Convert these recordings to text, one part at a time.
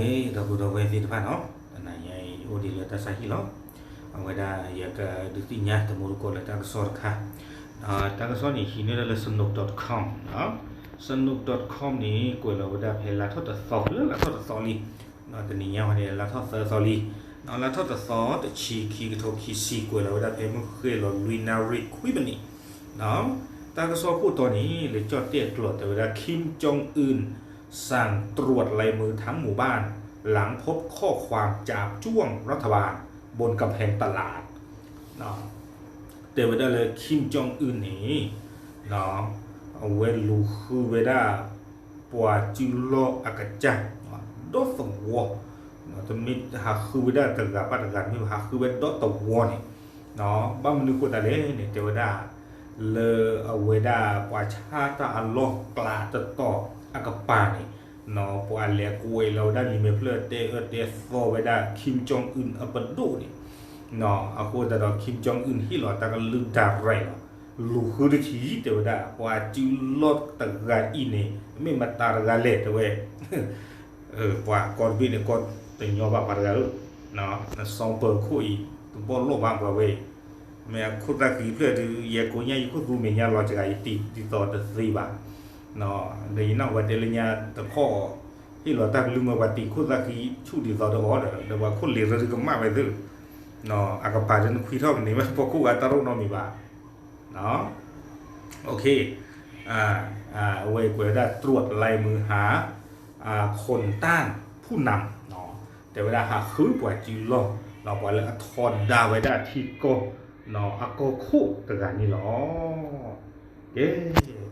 ဒီပုၢ်ဒီဝဲၢ်သ့ၣ်တဖၣ်နီၤ, တနံၤညါအံၤအိၣ်ဒံးလၢတၢ်ဆါဟံၣ်လီၤ. အဝဲဒၣ်ယကဒုးသ့ၣ်ညါတမူတကိးလၢတၢ်ကစီၣ်တခါ, တၢ်ကစီၣ်န့ၣ် ဟံးန့ၢ်ဒၣ်လၢ Sanook dot com, Sanook dot com န့ၣ် ကွဲးလီၤဝဲဒၣ်ဖဲလါထီၣ်တသီ လၢလါထီၣ်တသီလံ, တနံၤညါဝဲန့ၣ် လါထီၣ်သၢသီလံ, လါထီၣ်တသီ တဆံခံ ကထိခံဆံ ကွဲးလီၤဝဲဒၣ်ဖဲမုၢ်ဃ့ၢ်လီၤလွံၢ်နၣ်ရံၣ်ခွံမံးနံး, တၢ်ကစီၣ်ခိၣ်တီန့ၣ် လၢကၠီၣ်တဲၣ်ကျိာ်တဲဝဲဒၣ် Kim Jong Un สั่งตรวจลายมือทั้งหมู่บ้าน หลังพบข้อความจาบจ้วงรัฐบาลบนกำแพงตลาด တဲဝဲဒၣ်လၢ Kim Jong Un န့ၣ် အဝဲလူၤဃုဝဲဒၣ် ပှၤစုလီၢ်အကစၢ် ဒီသဝီ, တမ့ၢ်ဟးဃုဝဲဒၣ်တဂၤဘၣ်တဂၤ မ့ၢ်ဟးဃုဝဲဒီသဝီန့ၣ်, ဘၣ်မနုၤဃိသတးလဲၣ်န့ၣ် တဲဝဲဒၣ် လၢအဝဲဒၣ်ပှၤဆါတၢ်အလီၢ်ကျးတတီၤအကပၤန့ၣ် ပှၤလဲၤကွဲးလီၤဝဲဒၣ်လံာ်မဲာ်ဖျၢၣ် တဲအၢတဲသီဝဲဒၣ် Kim Jong Un အပဒိၣ်န့ၣ်, အဃိသတးဒီး Kim Jong Un ဟ့ၣ်လီၤတၢ်ကလုၢ်ဒၣ်ရဲၣ်လီၤ, လူၤဃုတထံၣ် တဲဝဲဒၣ် ပှၤစုလီၢ်တဂၤအံၤန့ၣ် မ့ၢ်မတၤတဂၤလဲၣ် တဲဝဲ ပှၤကီၢ်တဘ့ၣ်န့ၣ် ကီၢ်တညီဘၣ်ပှၤတဂၤဧၢ, နစီပၢၤခိၣ်အံၤ တဘီၣ်လိၣ်ဘၣ်ပှၤဝဲအံၤ, မ့ၢ်အခိၣ်သၣ်ဃံဖျၢၣ်ဒုး ယဲကိညၣ်ယခိၣ်သူမဲာ်ညါလီၤစှၤ ယတံၤဒ်သိးတသ့ဘၣ်, ဒီးယနၢ်ဝဲတဲလၢညါတခီ ဟ့ၣ်လီၤတၢ်ကလုၢ်မၢပှၤတံၤခိၣ်သၣ်ဃံဆူၣ်ဒ်သိးတအီၣ်ဒီး ဒီးပှၤခိၣ်လ့ၤရၢဒုးကမၣ်ဝဲသ့ၣ်, အကပၤဒုးနခွံထီၣ်ကန့ၢ်ဝဲ ပှၤခိၣ်ဂၤတၢ်ရိၣ်နီတမံၤဘၣ် အဝဲကွဲးဝဲဒၣ် ตรวจลายมือหา คนต้านผู้นำ တဲဝဲဒၣ်ဟးဃုပှၤစုလီၢ် ပှၤလၢအထီဒါဝဲဒၣ်ထံကီၢ် အကီၢ်ခိၣ်တဂၤန့ၣ်လီၤ. ကဲ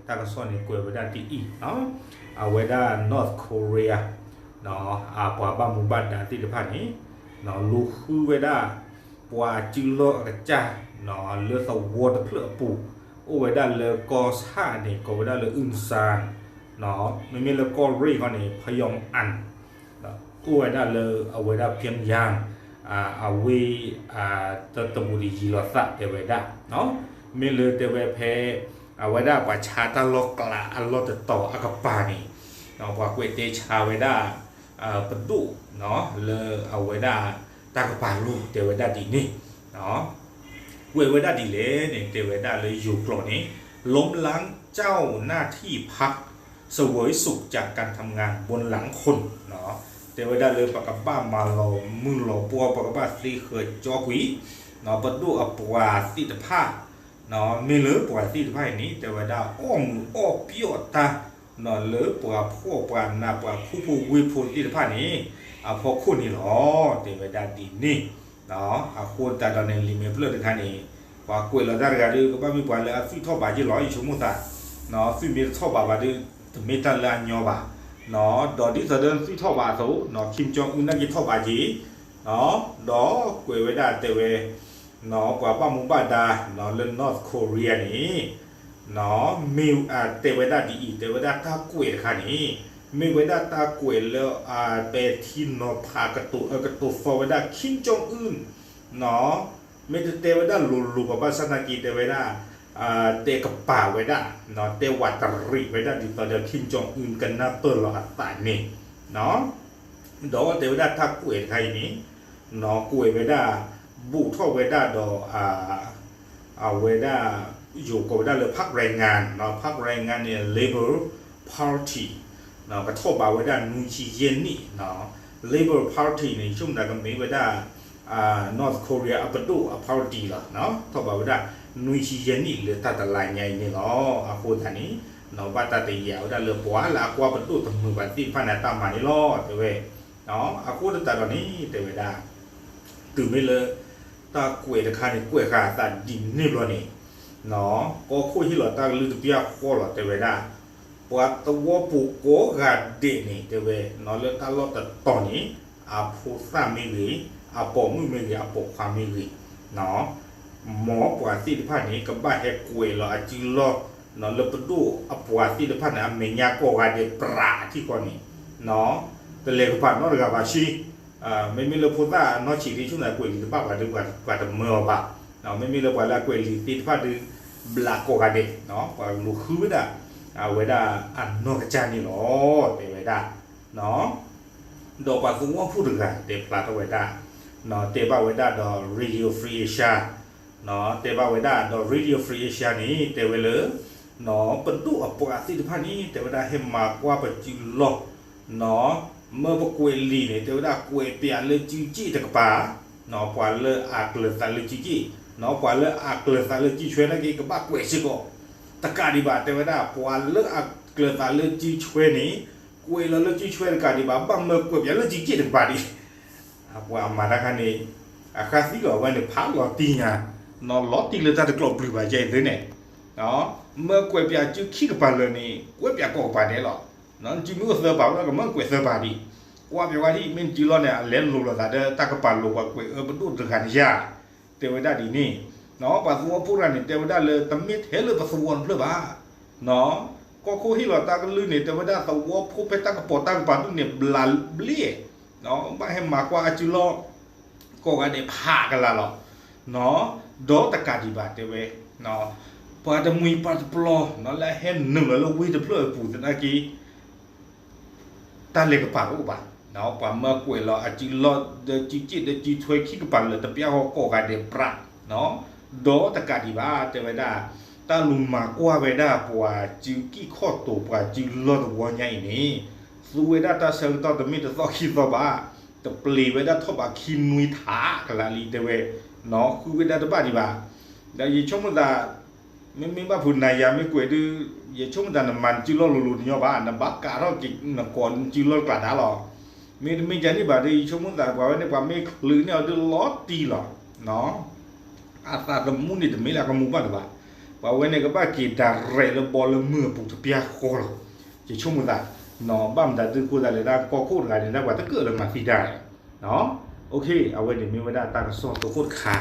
တၢ်ကစီၣ်န့ၣ်ကွဲးဝဲဒၣ်ဒ်အံၤ, အဝဲဒၣ် North Korea အပှၤဘၣ်မူဘၣ်ဒါသ့ၣ်တဖၣ်န့ၣ် လူၤဃုဝဲဒၣ် ပှၤစုလီၢ်အကစၢ် လၢသဝီတဖျၢၣ်အပူၤ အိၣ်ဝဲဒၣ်လၢကီၢ်ဆၣ်န့ၣ် ကိးဝဲဒၣ်လၢ Unsan, မ့မ့ၢ်လၢကီၢ်ရ့ၣ်ခီန့ၣ် Pyongan, အိၣ်ဝဲဒၣ်လၢအဝဲဒၣ် Pyongyang အဝ့ၢ် တဘူးတယံၤလိာ်သးတဲဝဲဒၣ်, မ့ၢ်လၢတဲဝဲဖဲ အဝဲဒၣ်ပှၤဆါတၢ်လီၢ်ကျးအလီၢ်တတီၤအကပၤန့ၣ် ပှၤကွဲးတဲဆါဝဲဒၣ် ပဒိၣ် လၢအဝဲဒၣ်တၢ်ကပၤလိၤတဲဝဲဒၣ်ဒ်န့ၣ်, ကွဲးဝဲဒၣ်ဒ်လဲၣ်န့ၣ် တဲဝဲဒၣ်လၢယိၤကျိာ်န့ၣ် ล้มล้างเจ้าหน้าที่พรรคเสวยสุขจากการทำงานบนหลังคน တဲဝဲဒၣ်လၢပကဘၣ်မၤလီၤမုၢ်လီၤပှီၢ် ပကဘၣ်သ့ဃၢၤကၠီကွံာ် ပဒိၣ်အပှၤသ့ၣ်တဖၣ် မ့ၢ်လၢပှၤသ့ၣ်တဖၣ်အံၤန့ၣ် တဲဝဲဒၣ်အီၣ်မုာ်အီၣ်ပျီၣ်တၢ် လၢပှၤဖှီၣ်ပှၤနးပှၤခူဖိဝ့ၢ်ဖိသ့ၣ်တဖၣ်န့ၣ် အဖီခိၣ်န့ၣ်လီၤ တဲဝဲဒၣ်ဒ်န့ၣ်, အဃိသတးဒီးန့ၣ် လံာ်မဲာ်ဖျၢၣ်တခါန့ၣ် ပှၤကွဲးလီၤတၢ်တဂၤဒီး ကဘၣ်မ့ၢ်ပှၤလၢအသွံၣ်ထီၣ်ဘးယ့ၢ်လီၤ ယဆိကမိၣ်သး, သွံၣ်မ့ၢ်တထီၣ်ဘးဘၣ်ဒီး တမ့ၢ်တၢ်လၢအညီဘၣ်, ဒီးဒ်သိးဒီးသွံၣ်ထီၣ်ဘးအသိး Kim Jong Un နာ်က့ထီၣ်ဘးက့ၤ, ဒီးကွဲးဝဲဒၣ်တဲဝဲ ပှၤဘၣ်မူဘၣ်ဒါ လၢ North Korea န့ၣ် မ့ၢ်တဲဝဲဒၣ်ဒ်အံၤ တဲဝဲဒၣ်တၢ်ကွဲးတခါန့ၣ် မ့ၢ်ဝဲဒၣ်တၢ်ကွဲးလၢ ပဲာ်ထံနီၤဖးကတိၤအၢကတိၤသီဝဲဒၣ် Kim Jong Un မ့ၢ်တတဲဝဲဒၣ်လိၤလိၤဘၣ် ဘၣ်ဆၣ်သနာ်က့တဲဝဲဒၣ် တဲကပၤဝဲဒၣ် တဲဝးတရံးဝဲဒၣ်ဒ်သိးဒီး Kim Jong Un ကနၢ်ပၢၢ်လီၤအသးန့ၣ် ဒီးတဲဝဲဒၣ်တၢ်ကွဲးတခါအံၤန့ၣ် ကွဲးဝဲဒၣ် ဘူးထီၣ်ဝဲဒၣ်ဒီး အဝဲဒၣ် ယိၤကိးဝဲဒၣ်လၢ พรรคแรงงาน พรรคแรงงาน န့ၣ် Labor Party ကထီၣ်ဘးဝဲဒၣ်နွံဆံယဲၢ်နံၣ် Labor Party န့ၣ် ဆိကမိၣ်တၢ်ကမ့ၢ်ဝဲဒၣ် North Korea အပဒိၣ်အ party လီၤ ထီၣ်ဘးဝဲဒၣ် နွံဆံယဲၢ်နံၣ်လၢတၢ်တလါညါအံၤန့ၣ်လီၤ. အဃိသတးန့ၣ် ဘၣ်တၢ်တယာ်ဝဲဒၣ်လၢပှၤလၢအကွၢ်ပဒိၣ်တမုာ်ဘၣ်သ့ၣ်တဖၣ်န့ၣ် အတၢ်မၤန့ၣ်လီၤ တဲဝဲ အဃိသတးဒီးန့ၣ် တဲဝဲဒၣ် တုၤမ့ၢ်လၢ တၢ်ကွဲးတခါန့ၣ် ကွဲးဃာ်အသးဒ်န့ၣ်ဘျီန့ၣ် ကီၢ်ခိၣ်ဟ့ၣ်လီၤတၢ်ကလုၢ်တပျၢ်ဃီလီၤ တဲဝဲဒၣ် ပှၤသဝီပူၤကိးဂၤဒဲးန့ၣ် တဲဝဲ လၢတၢ်လီၢ်တတီၤန့ၣ် အဖိသၣ်မ့ၢ်ဂ့ၤ အပိာ်မုၣ်မ့ၢ်ဂ့ၤ အပိာ်ခွါမ့ၢ်ဂ့ၤ မ်ပှၤသ့ၣ်တဖၣ်န့ၣ် ကဘၣ်ဟဲကွဲးလီၤအစုလီၢ် လၢပဒိၣ်အပှၤသ့ၣ်တဖၣ်န့ၣ် အမဲာ်ညါကိးဂၤဒဲးပြးထံၣ်ဃီန့ၣ် တလဲၤကပၤနီတဂၤဘၣ်ဆ့ မ့မ့ၢ်လၢဖိသၣ်အနီၢ်ဆံးဒ်ဆိကမိၣ်ကွဲးလံာ်တဘၣ်ဘၣ်ဒီး ပှၤတမၢအီၤဘၣ်. မ့မ့ၢ်လၢပှၤလၢအကွဲးလံာ်သ့ၣ်တဖၣ်ဒီး ဘျးကိးဂၤဒဲး ပှၤလူၤဃုဝဲဒၣ် အဝဲဒၣ်အနီၢ်ကစၢ်န့ၣ်လီၤ တဲဝဲဒၣ် ဒီးပှၤသဝီဖိတဂၤတဲဖျါထီၣ်ဝဲဒၣ်, တဲဘၣ်ဝဲဒၣ်ဒီး Radio Free Asia, တဲဘၣ်ဝဲဒၣ်ဒီး Radio Free Asia န့ၣ် တဲဝဲလၢ ပဒိၣ်အပှၤသ့ၣ်တဖၣ်န့ၣ် တဲဝဲဒၣ်ဟဲမၤကွၢ်ပစုလီၢ်, မၢပကွဲးလံာ်န့ၣ် တဲဝဲဒၣ်ကွဲးပၠးလၢစုစ့ၣ်တကပၤ, ပှၤလၢအကျၢၤသးလၢစုစ့ၣ်, ပှၤလၢအကျၢၤသးလၢစုဆွဲနာ်က့ ကဘၣ်ကွဲးစ့ၢ်ကီး, တကးဒံးဘၣ် တဲဝဲဒၣ် ပှၤလၢအကျၢၤသးလၢစုဆွဲန့ၣ် ကွဲးလီၤလၢစုဆွဲတကးဒံးဘၣ် ဘၣ်မၢကွဲးပၠးလၢစုစ့ၣ်တကပၤဒံး, ပှၤအမၤတၢ်ခါန့ၣ် အဃါသံလီၤဝဲန့ၣ် ဖးလီၤတံၢ်ညါ, နီၢ်လီၤတံၢ်လၢတၢ်တကျိးပျုၤဘၣ်ယဲအံၤသ့န့ၣ်, မၢကွဲးပၠးစုခံကပၤလၢာ်န့ၣ် ကွဲးပၠးကိးကပၤဒဲးလီၤ, နစုမ့ၢ်အိၣ်သၢပၤဝဲဒၣ်ကမၢကွဲးသၢပၤဒံး, ကွၢ်ပၠးဝဲဒၣ်မ့ၢ်နစုလီၢ်န့ၣ် အလဲလိာ်လိာ်သးဒီးတၢ်ကပၤလိာ်ပှၤကွဲးအၢပဒိၣ်တဂၤန့ၣ်ယါ တဲဝဲဒၣ်ဒ်န့ၣ်, ပှၤသဝီဖိတဂၤန့ၣ် တဲဝဲဒၣ်လၢတမ့ၢ်ထဲလၢပသဝီတဖျၢၣ်ဘၣ်, ကီၢ်ခိၣ်ဟ့ၣ်လီၤတၢ်ကလုၢ်န့ၣ် တဲဝဲဒၣ်သဝီဖိဖဲတၢ်ကပိာ်တၢ်ကပၤဒူၣ်န့ၣ် ဘျးဘျ့, ဘၣ်ဟဲမၤကွၢ်အစုလီၢ် ကိးဂၤဒဲးဖးကလာ်လီၤ, ဒီးတကးဒံးဘၣ်တဲဝဲ, ပှၤတမှံၤပှၤတပျီၤ လၢအဟဲနုာ်လီၤလၢဝ့ၢ်တဖျၢၣ်အပူၤသနာ်က့ တၢ်လဲၤကပၤတအိၣ်ဘၣ်, ပှၤမၢကွဲးလီၤအစုလီၢ်ဒီးစုစ့ၣ်ဒီးစုဆွဲခံကပၤလၢာ် တပျၢ်ဃီကိးဂၤဒဲးပြး, ဒီးတကးဒံးဘၣ် တဲဝဲဒၣ် တၢ်လူၤမၤကွၢ်ဝဲဒၣ်ပှၤစုကံၢ်ခီၣ်တိၤပှၤစုလီၢ်သဝီညါအံၤန့ၣ် သူဝဲဒၣ်တၢ်ဆၢကတီၢ်တမ့ၢ်တသီခံသီဘၣ်, တပျ့ၤဝဲဒၣ်ထီၣ်ဘးခံနွံထးကလာ်လံတဲဝဲ, ဃုဝဲဒၣ်တဘၣ်ဒံးဘၣ်, ဒီးယဆိကမိၣ်သး မ့မ့ၢ်ဘၣ်ဖုးနၤယၤမ့ၢ်ကွဲးဒုး ယဆိကမိၣ်သးနမၤနစုလီၢ်လိၤလိၤတညီဘၣ် နဘၣ်ကးထီၣ်က့ၤနကိးနစုလီၢ်တကျးဒါလီၤ, မ့တမ့ၢ်ကန့ၣ်ဘၣ်ဒီး ယဆိကမိၣ်သးပှၤဝဲန့ၣ် ပှၤမ့ၢ်ချုးန့ၢ်အီၤဒုးလီၤတံၢ်လီၤ, အသးသမူန့ၣ်တမ့ၢ်လၢကမူဘၣ်လၢၤဘၣ်, ပှၤဝဲန့ၣ်ကဘၣ်က့ၤဒၣ်ရဲၣ်လၢဘီလၢမုၢ်အပူၤတပျၢ်ဃီလီၤ, ယဆိကမိၣ်သး, ဘၣ်မတၤဒုးဃိသးလဲၤဒၣ်ကီၢ်ခိၣ်တဂၤန့ၣ် ဒၣ်ပှၤတကၢၢ်လၢမၤသံတၢ် အဝဲန့ၣ်မ့ၢ်ဝဲဒၣ်တၢ်ကစီၣ်သိခိၣ်တခါ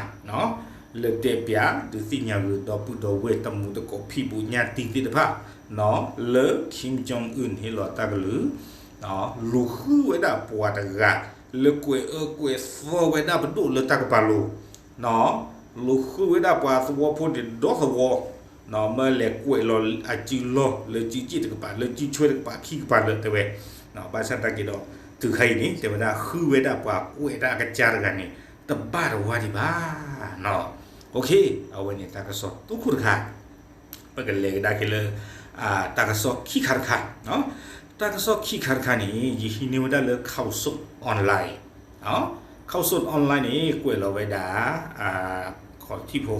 လၢတဲပၠးဒုးသ့ၣ်ညါဂ့ၤ ဒီပုၢ်ဒီဝဲၢ်တမူသကိးဖံးဘူးညၣ်တံၢ်သ့ၣ်တဖၣ် လၢ Kim Jong Un ဟ့ၣ်လီၤတၢ်ကလုၢ် လူၤဃုဝဲဒၣ်ပှၤတဂၤ လၢကွဲးအၢကွဲးသီဝဲဒၣ်ပဒိၣ်လၢတၢ်ကပၤလိၤ, လူၤဃုဝဲဒၣ်ပှၤသဝီဖိန့ၣ်ဒီသဝီ, မၢလဲၤကွဲးလီၤအစုလီၢ်လၢစုစ့ၣ်တကပၤ လၢစုဆွဲတကပၤခံကပၤလၢာ်တဲဝဲ, ဘၣ်ဆၣ်သနာ်က့ဒီး တုၤခါအံၤန့ၣ် တဲဝဲဒၣ်ဃုဝဲဒၣ်ပှၤကွဲးတၢ်အကစၢ်တဂၤန့ၣ် တဘၣ်တဝါဒံးဘၣ်, အဝဲန့ၣ်တၢ်ကစီၣ်သိခိၣ်တခါ ပကလဲၤကဒါက့ၤလၢ တၢ်ကစီၣ်ခံခါတခါ, တၢ်ကစီၣ်ခံခါတခါန့ၣ် ယဟံးန့ၢ်ဝဲဒၣ်လၢ Khaosod Online, Khaosod Online န့ၣ် ကွဲးလီၤဝဲဒၣ် ခီၣ်ထံးဖိ,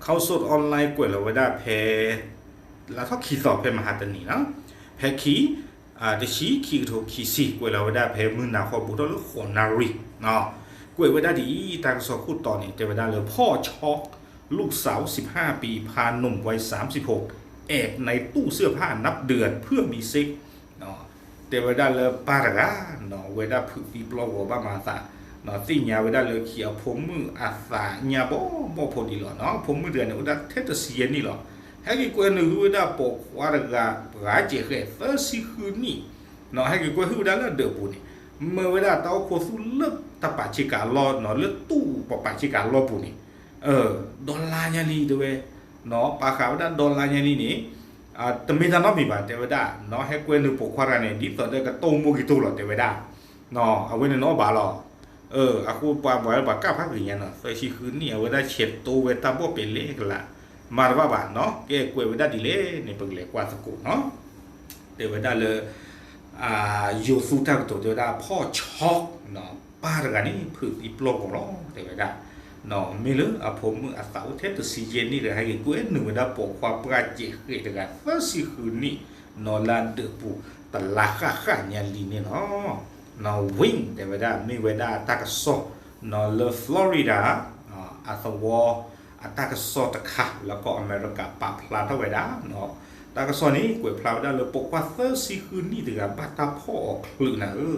Khaosod Online ကွဲးလီၤဝဲဒၣ်ဖဲ လါထီၣ်ခံသီဖဲမဟါတနံၤလီၤ, ဖဲခံ တဆံ ခံကထိခံဆံ ကွဲးလီၤဝဲဒၣ်ဖဲမုၢ်နၤဃီ ဘူးထီၣ်လၢဃိးနၣ်ရံၣ်, ကွဲးဝဲဒၣ်ဒ်အံၤ တၢ်ကစီၣ်ခိၣ်တီန့ၣ် တဲဝဲဒၣ်လၢ พ่อช็อก ลูกสาวสิบห้าปี พาหนุ่มวัยสามสิบหก แอบในตู้เสื้อผ้านับเดือนเพื่อมีเซ็ก တဲဝဲဒၣ်လၢပၢ်တဂၤ ဝဲဒၣ်ဖုးသံပျီဂီၤဘၣ်မၤအသး, သ့ၣ်ညါဝဲဒၣ်လၢခံအဖိမုၣ်အသးညါဘီဘီဖိဒံးလီၤ, အဖိမုၣ်တဂၤန့ၣ် အိၣ်ဒၣ်ထဲတဆံယဲၢ်နံၣ်လီၤ, ဟဲက့ၤကွဲနုာ်ဟုၣ်ဝဲဒၣ်ပိာ်ခွါတဂၤ ပှၤစဲးဃဲးသၢဆံဃုနံၣ်, ဟဲက့ၤကွဲဟုၣ်ဝဲဒၣ်လၢဒၢးပူၤန့ၣ်, မၢဝဲဒၣ်တၢ်အိၣ်ခိးသူၣ်လၢတၢ်ပာ်ဆ့ကၤအလီၢ် လၢတူၢ်ပပာ်ဆ့ကၤအလီၢ်ပူၤန့ၣ် ဒီလါညါလံတဲဝဲ, ပာ်ဃာ်ဝဲဒၣ်ဒီလါညါလံန့ၣ်, တမ့ၢ်တၢ်နီတမံၤဘၣ် တဲဝဲဒၣ်, ဟဲကွဲနုာ်ပိာ်ခွါတဂၤန့ၣ် ဒ်သိးဒီးကတိၢ်မိၢ်ကံတိၢ်လီၤ တဲဝဲဒၣ်, အဝဲန့ၣ်နီၢ်ဘၣ်လီၤ, အဃိပှၤဘၣ်လၢပှၤကၢ်ဖးဂ့ၤညါနီၤ သၢဆံဃုနံၣ် အဝဲဒၣ်ဆဲးတိဝဲတၢ်ဘီၣ်ပဲၤလဲၣ်ကလး, မၤတဘၣ်ဘၣ်နီၤ ကဲကွဲးဝဲဒၣ်ဒ်လဲၣ်န့ၣ် ပကလဲၤကွၢ်သကိးနီၤ, တဲဝဲဒၣ်လၢ ယိၤသူတၢ်ကတိၤတဲဝဲဒၣ် พ่อช็อก ပၢ်တဂၤန့ၣ် ဖုးသံပျီဂီၤလီၤ တဲဝဲဒၣ်, မ့ၢ်လၢအဖိမုၣ်အသးအိၣ်ထဲတဆံယဲၢ်နံၣ်တဂၤ ဟဲက့ၤကွဲနုာ်ဝဲဒၣ်ပိာ်ခွါပှၤစဲးဃဲးတဂၤ သၢဆံဃုနံၣ် နီၤလၢဒၢးပူၤ တလါဃၣ်ဃၣ်ညါလံန့ၣ်လီၤ. နီၤ Wing တဲဝဲဒၣ် မ့ၢ်ဝဲဒၣ်တၢ်ကစီၣ် နီၤလၢ Florida အသဝီ အတၢ်ကစီၣ်တခါ လၢကီၢ်အမဲရကၤပာ်ဖျါထီၣ်ဝဲဒၣ် တၢ်ကစီၣ်န့ၣ် ကွဲးဖျါဝဲဒၣ်လၢပိာ်ခွါသၢဆံဃုနံၣ်တဂၤ ဘၣ်တၢ်ဖီၣ်အီၤချုးနၤဧ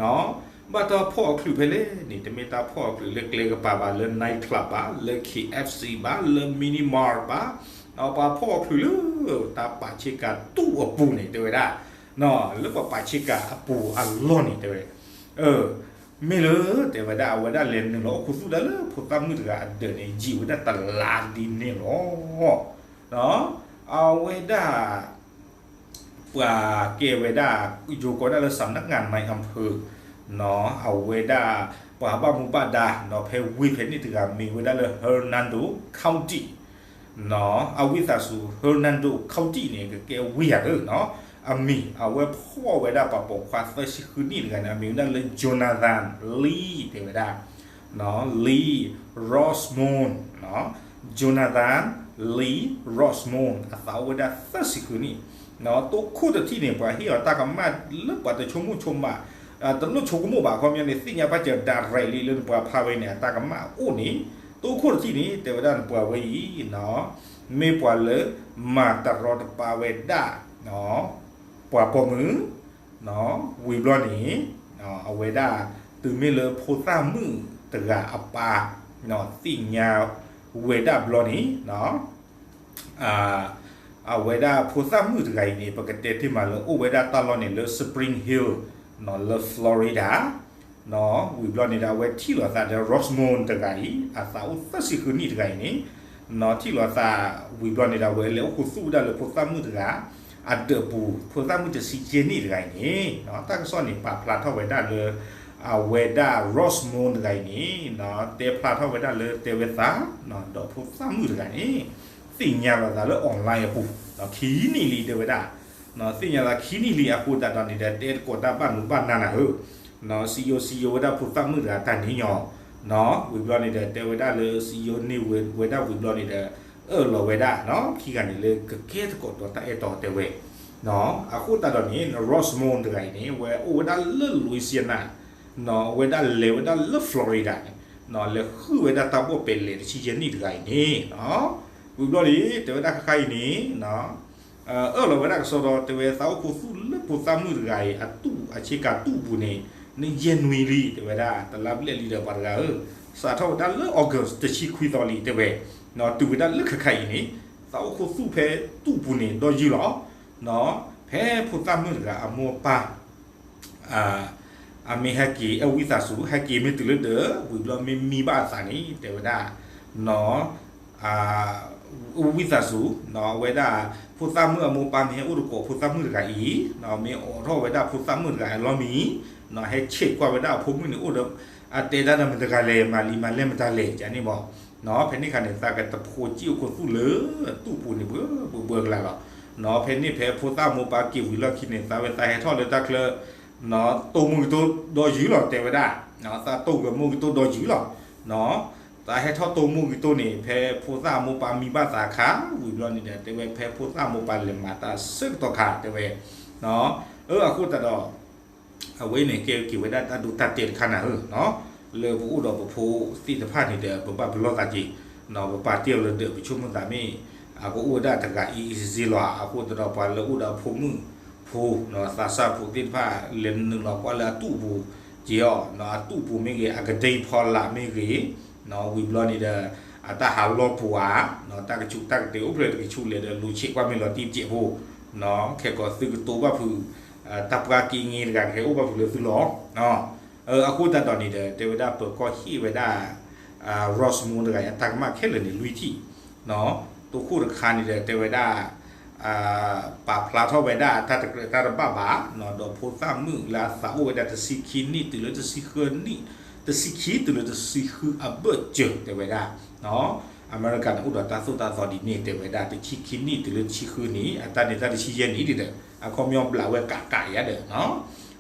ၢ, ဘၣ်တၢ်ဖီၣ်အီၤချုးဖဲလဲၣ်န့ၣ် တမ့ၢ်တၢ်ဖီၣ်အီၤချုးလၢကျဲကပၤဘၣ် လၢ night club ဘၣ် လၢ K F C ဘၣ် လၢ mini mart ဘၣ်, ပှၤဖီၣ်အီၤချုးလၢ တၢ်ပာ်ဆ့ကၤတူၢ်အပူၤန့ၣ် တဲဝဲဒၣ်, လၢပှၤပာ်ဆ့ကၤအပူၤအလီၢ်န့ၣ် တဲဝဲ မ့ၢ်လၢ တဲဝဲဒၣ် အဝဲဒၣ်လဲၤနုာ်လီၤအိၣ်ခူသူၣ်ဒၣ်လၢဖိသၣ်မုၣ်တဂၤအဒၢးန့ၣ် ယံာ်ဝဲဒၣ်တလါဒ်န့ၣ်လီၤ. အဝဲဒၣ် ပှၤကဲဝဲဒၣ် ယိၤကိးဒၣ်လၢ สำนักงานนายอำเภอ အဝဲဒၣ်ပှၤဘၣ်မူဘၣ်ဒါ ဒီးဖဲဝ့ၢ်ဖဲန့ၣ်တဂၤမ့ၢ်ဝဲဒၣ်လၢ Hernando County အဝံသးစူၤ Hernando County န့ၣ် ကကဲဝ့ၢ်ဧါဒီး အမံၤ အဝဲဖီၣ်ဝဲဒၣ်ပှၤပိာ်ခွါသၢဆံဃုနံၣ်တဂၤန့ၣ် အမံၤဝဲဒၣ်လၢ Jonathan Lee တဲဝဲဒၣ် Lee Rosemond, Jonathan Lee Rosemond အသးအိၣ်ဝဲဒၣ်သၢဆံဃုနံၣ်, တိခိၣ်တထံၣ်န့ၣ် ပှၤဟ့ၣ်အီၤတၢ်ကမၣ်လၢပှၤတဆိကမိၣ်ဆိကမး, တလိၣ်ဆိကမိၣ်ဘၣ် အခီပညီန့ၣ် သ့ၣ်ညါဘၣ်စၢၤ direct လံလၢနပှၤဖျါဝဲန့ၣ် အတၢ်ကမၣ်အိၣ်န့ၣ်, တိခိၣ်တထံၣ်န့ၣ် တဲဝဲဒၣ်နပှၤဝဲအံၤ မ့ၢ်ပှၤလၢမၤတရီတပါဝဲဒၣ် ပှၤပိာ်မုၣ်, ဝံၤဘျီန့ၣ် အဝဲဒၣ် တုၤမ့ၢ်လၢဖိသၣ်မုၣ်တဂၤအပၢ် သ့ၣ်ညါဝဲဒၣ်ဘျီန့ၣ် အဝဲဒၣ်ဖိသၣ်မုၣ်တဂၤအံၤန့ၣ် ပကတဲတ့ၢ်မးလၢအိၣ်ဝဲဒၣ်တၢ်လီၢ်န့ၣ်လၢ Spring Hill လၢ Florida ဝံၤဘျီန့ၣ်ဒီး အဝဲထံၣ်လိာ်သးဒီး Rosemond တဂၤအံၤ အသးအိၣ်သၢဆံဃုနံၣ်တဂၤအံၤန့ၣ် ထံၣ်လိာ်သး ဝံၤဘျီန့ၣ်ဒီး အဝဲလဲၤအိၣ်ခူသူၣ်ဝဲဒၣ်လၢဖိသၣ်မုၣ်တဂၤ အဒၢးပူၤ ဖိသၣ်မုၣ်တဆံယဲၢ်နံၣ်တဂၤအံၤန့ၣ် တၢ်ကစီၣ်န့ၣ် ပာ်ဖျါထီၣ်ဝဲဒၣ်လၢ အဝဲဒၣ် Rosemond တဂၤအံၤန့ၣ် တဲဖျါထီၣ်ဝဲဒၣ်လၢတဲဝဲသး ဒီးဖိသၣ်မုၣ်တဂၤန့ၣ် သ့ၣ်ညါလိာ်သးလၢ online အပူၤ ခံနံၣ်လံတဲဝဲဒၣ်, သ့ၣ်ညါသးခံနံၣ်လံအဃိသတးဒီးန့ၣ်ဒီး တဲသကိးတၢ်ဘၣ်နုာ်ဘၣ်နၤနၤဧၢ, စံယိၤစံယိၤဝဲဒၣ်ဖိသၣ်မုၣ်တဂၤတၢ်န့ၣ်ညီ, ဝံၤဘျီန့ၣ်ဒီး တဲဝဲဒၣ်လၢစံယိၤန့ၢ်ဝဲဒၣ်ဝံၤဘျီန့ၣ်ဒီး အၢၣ်လီၤဝဲဒၣ် ခံဂၤန့ၣ်လၢကကဲသကိးဒီးတၢ်အဲၣ်တီတဲဝဲ, အဃိသတးဒီးန့ၣ် Rosemond တဂၤအံၤန့ၣ် ဝဲအိၣ်ဝဲဒၣ်လၢ Louisiana ဝဲဒၣ်လဲၤဝဲဒၣ်လၢ Florida န့ၣ် လဲၤဃုဝဲဒၣ်တၢ်ဘီၣ်ပဲာ်လဲၤတဆံယဲၢ်နံၣ်တဂၤအံၤန့ၣ်, ဝံၤဘျီန့ၣ် တဲဝဲဒၣ်ခဲခါအံၤန့ၣ် အၢၣ်လီၤဝဲဒၣ်ကစီဒီး တဲဝဲသးအိၣ်ခူသူၣ်လၢဖိသၣ်မုၣ်တဂၤအံၤ အတူၢ်အဆ့ကၤတူၢ်ပူၤန့ၣ် နယဲၢ်နွံလံ တဲဝဲဒၣ် တလါဘျဲၣ်လံဒီးပှၤတဂၤဧၢ, စးထီၣ်ဝဲဒၣ်လၢ August တဆံခွံသီလံ တဲဝဲ, တုၤဝဲဒၣ်လၢခဲခါအံၤန့ၣ် သးအိၣ်ခူသူၣ်ဖဲတူၢ်ပူၤန့ၣ်ဒီးယုၢ်လီၤ, ဖဲဖိသၣ်မုၣ်တဂၤအမိၢ်အပၢ် အမ့ၢ်ဟဲက့ၤ အဝံသးစူၤ ဟဲက့ၤမ့ၢ်တုၤလၢဒၢး ဝံၤဘျီမ့ၢ်မံဘၣ်အသးန့ၣ် တဲဝဲဒၣ် ဝံသးစူၤ အဝဲဒၣ် ဖိသၣ်မုၣ်အမိၢ်ပၢ်မ့ၢ်ဟဲအိၣ်သကိးဖိသၣ်မုၣ်တဂၤအံၤ မ့ၢ်အိးထီၣ်ဝဲဒၣ်ဖိသၣ်မုၣ်တဂၤအလီၢ်မံၤ ဟဲဆဲးကွၢ်ဝဲဒၣ်အဖိမုၣ်န့ၣ်အိၣ်ဒီး အတဲတၢ်ဒီးမတၤတဂၤလဲၣ် မၤလံမၤလဲၢ်မတၤလဲၣ် ကန့ၣ်ဘၣ်, ဖဲန့ၣ်အခါန့ၣ် သးကတဖိကံၣ်အိၣ်ခူသူၣ်လၢတူၢ်ပူၤန့ၣ် ဘှီဘှီကလါလီၤ, ဖဲန့ၣ်ဖဲဖိသၣ်မိၢ်ပၢ်က့ၤဝံၤလီၢ်ခံန့ၣ် သးဝဲသးဟဲထီၣ်လၢတၢ်ချၢ တိၢ်မိၢ်ကတိၢ်ဒီယုၢ်လီၤ တဲဝဲဒၣ်, သးတိၢ်ကမိၢ်ကတိၢ်ဒီယုၢ်လီၤ, သးဟဲထီၣ်တိၢ်မိၢ်ကတိၢ်န့ၣ် ဖဲဖိသၣ်မိၢ်ပၢ်မံဘၣ်သးအခါ ဝံၤဘျီန့ၣ်ဒီး တဲဝဲဖဲဖိသၣ်မိၢ်ပၢ်လဲၤမၤတၢ်ဆၢကတီၢ်ခါ တဲဝဲ, အဃိသတးဒီး အဝဲန့ၣ် ကဲက့ၤဝဲဒၣ်တၢ်ဒိတၢ်တဲာ်တခါနၤဧၢ, လၢပအိၣ်ဒီးပဖိသ့ၣ်တဖၣ်န့ၣ်ဒီး ပဘၣ်ပလီၢ်သးက့ၤ, ပပာ်တ့ၢ်အီၤလၢဒၢး ပဆိကမိၣ်သးမ့ၢ် အကအိၣ်ဝဲဒၣ်တဂၤအံၤအံၤစ့စ့လီၤ, အဃိသတးဒီးပှၤလၢအိၣ်ဒီးအဖိမုၣ်ဖိ သးစၢ်ဖိသ့ၣ်တဖၣ် လဲၤနုာ်လီၤကွၢ်လၢအတူၢ်ပူၤက့ၤအီၤ, အတူၢ်ပူၤမ့ၢ်ဂ့ၤ အကဒဲဖီလာ်မ့ၢ်ဂ့ၤ, ဝံၤဘျီန့ၣ်ဒီး အတၢ်ဟးလီၢ်ပူၤဧါ, တၢ်ကဆူးတၢ်ကတဲာ်အိၣ်ဖျဲၣ်တကဆူးလဲၣ်ဒီး လူၤဆဲးကွၢ်မ့ၢ်လီၤတံၢ်ပစဲးဖိ, ခဲကိးသုကတိၤဘၣ်ဖုး တၢ်ပှၤက့ၤင့ၤတဂၤကဟဲအိၣ်ဘၣ်ဖုးလၢသုလီၢ်, အဃိသတးဒီးန့ၣ်ဒီး တဲဝဲဒၣ်ပၢၤကီၢ်ဟ့ၣ်ဝဲဒၣ် Rosemond တဂၤအံၤ အတၢ်ကမၣ်ခဲလၢာ်န့ၣ် လွံၢ်ထံၣ်, တိခိၣ်တခါန့ၣ်ဒီး တဲဝဲဒၣ် ပာ်ဖျါထီၣ်ဝဲဒၣ်တၢ်တကြၢးတၢ်တဘၣ်ဘၣ်, ဒီးဖိသၣ်မုၣ်လၢအသးအိၣ်ဝဲဒၣ်တဆံခံနံၣ်တုၤလၢတဆံဃုနံၣ်, တဆံခံတုၤလၢတဆံဃုအဘၢၣ်စၢၤ တဲဝဲဒၣ်, အမဲရကၤန့ၣ်အိၣ်ဒီးတၢ်သိၣ်တၢ်သီဒ်န့ၣ် တဲဝဲဒၣ် တဆံခံနံၣ်တုၤလၢတဆံဃုနံၣ် အတၢ်န့ၣ်တၢ်တဆံယဲၢ်နံၣ်ဒ်ဒီး အခီပညီဘျးဝဲကးကးယၤဒီး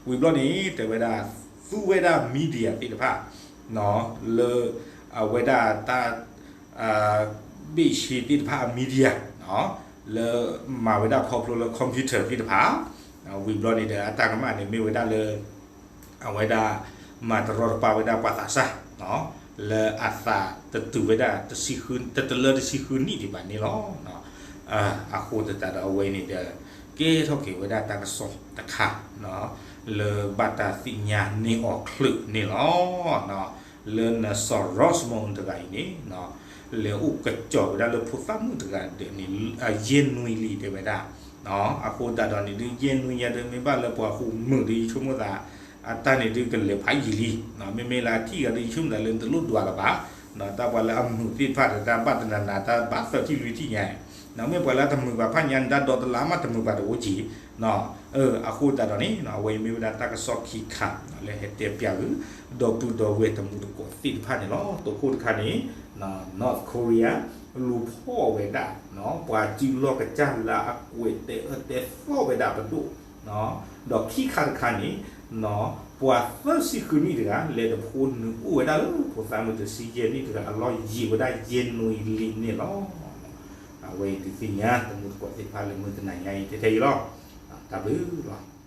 ဝံၤဘျီန့ၣ် တဲဝဲဒၣ် သူဝဲဒၣ် media သ့ၣ်တဖၣ် လၢ အဝဲဒၣ်တၢ် ဘ့ၣ်ဆ့သ့ၣ်တဖၣ်အ media လၢမၤဝဲဒၣ်ခီဖျိလၢ computer သ့ၣ်တဖၣ် ဝံၤဘျီန့ၣ်ဒီး အတၢ်ကမၣ်န့ၣ်မ့ၢ်ဝဲဒၣ်လၢ အဝဲဒၣ် မၤတရီတပါဝဲဒၣ်ပှၤသးစၢ် လၢအသးတတုၤဝဲဒၣ် တဆံဃု တတလၢတဆံဃုနံၣ်ဒံးဘၣ်န့ၣ်လီၤ. အဃိသတးဒီးအဝဲန့ၣ်ဒီး ကဲထီၣ်က့ၤဝဲဒၣ်တၢ်ကစီၣ်တခါ လၢဘၣ်တၢ်သ့ၣ်ညါန့ၢ်အီၤချုးန့ၣ်လီၤ. လၢနစီၤ Rosemond တဂၤအံၤန့ၣ် လဲၤအိၣ်ကစီၤဝဲဒၣ်လၢဖိသၣ်မုၣ်တဂၤဒီးန့ၣ် ယဲၢ်နွံလံတဲဝဲဒၣ် အဃိသတးဒီးန့ၣ်ဒုး ယဲၢ်နွံညါဒုး မ့ၢ်ဘၣ်လၢပှၤဃိာ်မုာ်ဒုး ယဆိကမိၣ်သး အတၢ်န့ၣ်ဒုးကလဲၤဖးယံာ်လံ, မ့မ့ၢ်လၢအထံၣ်ဂၤဒုး ယဆိကမိၣ်သးလၢနတလိၣ်ဒွးလၢၤဘၣ်, တၢ်ပှၤလၢအမုာ်သ့ၣ်တဖၣ်ဒီး တၢ်ဘၣ်တနၤနၤ တၢ်ဘၣ်သၢထံၣ်လွံၢ်ထံၣ်ညါ မ့ၢ်ပှၤလၢတမုာ်ဘၣ်ဖးညါန့ၣ် တၢ်ဒီတလါမးတမုာ်ဘၣ်တအိၣ်က့ၤ. အဃိသတးဒီးန့ၣ် အဝဲအံၤမ့ၢ်ဝဲဒၣ်တၢ်ကစီၣ်ခံခါ လၢဟဲတဲပျးဂ့ၤ ဒီပုၢ်ဒီဝဲၢ်တမူတကိးသ့ၣ်တဖၣ်န့ၣ်လီၤ. တိခိၣ်တခါန့ၣ် North Korea လူၤဖီၣ်ဝဲဒၣ် ပှၤစုလီၢ်ကစၢ်လၢအကွဲးတဲအၢတဲသီဝဲဒၣ်ပဒိၣ် ဒီးခံခါတခါန့ၣ် ပှၤသၢဆံဃုနံၣ်တဂၤ လဲၤတဖိနုာ်အိၣ်ဝဲဒၣ်လၢဖိသၣ်မုၣ်တဆံယဲၢ်နံၣ်တဂၤအလီၢ် ယံာ်ဝဲဒၣ်ယဲၢ်နွံလံန့ၣ်လီၤ. အဝဲအံၤဒုးသ့ၣ်ညါတမူတကိးသ့ၣ်တဖၣ်လၢမုၢ်တနၤညါအံၤထဲထဲအံၤလီၤ. တၢ်ဘျုးလီၤ.